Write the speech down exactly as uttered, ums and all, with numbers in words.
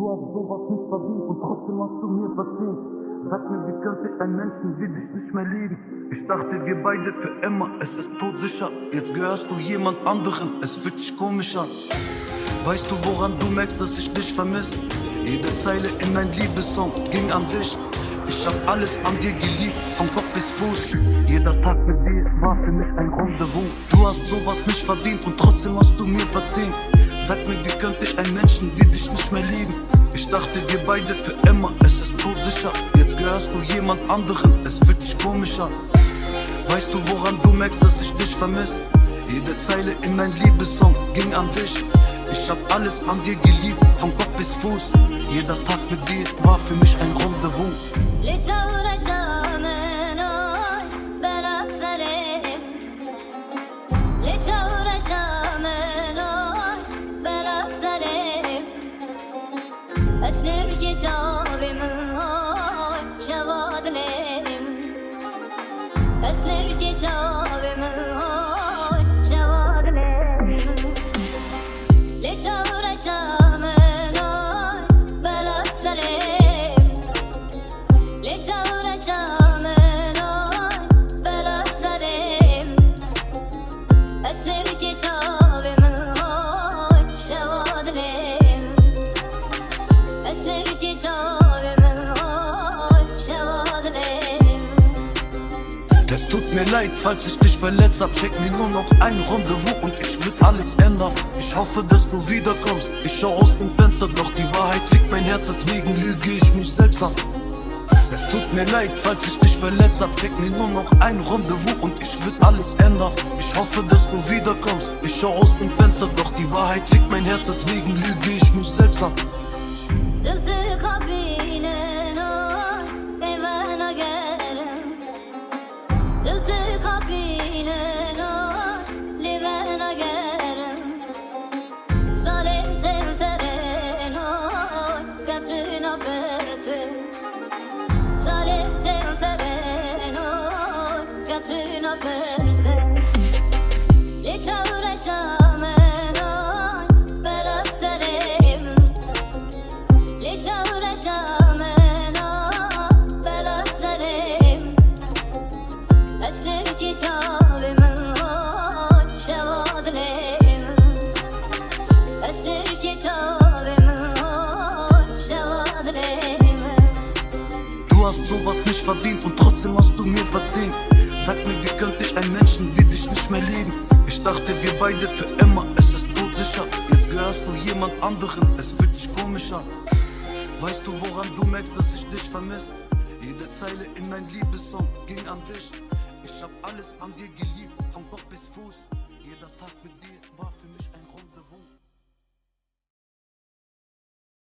Du hast sowas nicht verdient und trotzdem hast du mir verziehen. Sag mir, wie könnte ich ein Menschen wie dich nicht mehr lieben? Ich dachte, wir beide für immer, es ist todsicher. Jetzt gehörst du jemand anderem, es fühlt sich komisch an. Weißt du, woran du merkst, dass ich dich vermisse? Jede Zeile in einem Liebessong ging an dich. Ich hab alles an dir geliebt, von Kopf bis Fuß. Jeder Tag mit dir war für mich ein Rendezvous. Du hast sowas nicht verdient und trotzdem hast du mir verziehen. Sag mir, wie könnte ich einen Menschen wie dich nicht mehr lieben? Ich dachte, wir beide für immer, es ist todsicher. Jetzt gehörst du jemand anderem, es fühlt sich komisch an. Weißt du, woran du merkst, dass ich dich vermisse? Jede Zeile in einem Liebessong ging an dich. Ich hab alles an dir geliebt, von Kopf bis Fuß. Jeder Tag mit dir war für mich ein Rendezvous. Li çewreşa min oy, bela serê min. Li çewreşa min oy, bela serê min. Ez nirgê çavê min oy, şewa dilê min. Ez nirgê çavê min oy, şewa dilê min. Li çewreşa min oy, bela serê min. Li çewreşa min oy, bela serê min. Ez nirgê çavê min oy, şewa dilê min. Ez nirgê çavê min oy, şewa dilê min. Es tut mir leid, falls ich dich verletzt hab, schenk mir nur noch ein Rendezvous und ich würd alles ändern. Ich hoffe, dass du wiederkommst. Ich schau aus dem Fenster, doch die Wahrheit fickt mein Herz, deswegen lüge ich mich selbst an. Es tut mir leid, falls ich dich verletzt hab, schenk mir nur noch ein Rendezvous und ich würd alles ändern. Ich hoffe, dass du wiederkommst. Ich schau aus dem Fenster, doch die Wahrheit fickt mein Herz, deswegen lüge ich mich selbst an. Dil dixapînin oy, pê me nagerin. Dil dixapînin oy, lê me nagerin. Salê tên serên oy, ke tu napirsin. Salê tên serên oy, ke tu napirsin. Lê çewreşa min oy, bela serê min. Lê çewreşa min oy, bela serê min. Ez nirgê çavê min oy, şewa dilê min. Ez nirgê çavê min oy, şewa dilê min. Du hast sowas nicht verdient und trotzdem hast du mir verziehen. Sag mir, wie könnte ich einen Menschen wie dich nicht mehr lieben? Ich dachte, wir beide für immer, es ist todsicher. Jetzt gehörst du jemand anderem, es fühlt sich komisch an. Weißt du, woran du merkst, dass ich dich vermisse? Jede Zeile in einem Liebessong ging an dich. Ich hab alles an dir geliebt, von Kopf bis Fuß. Jeder Tag mit dir war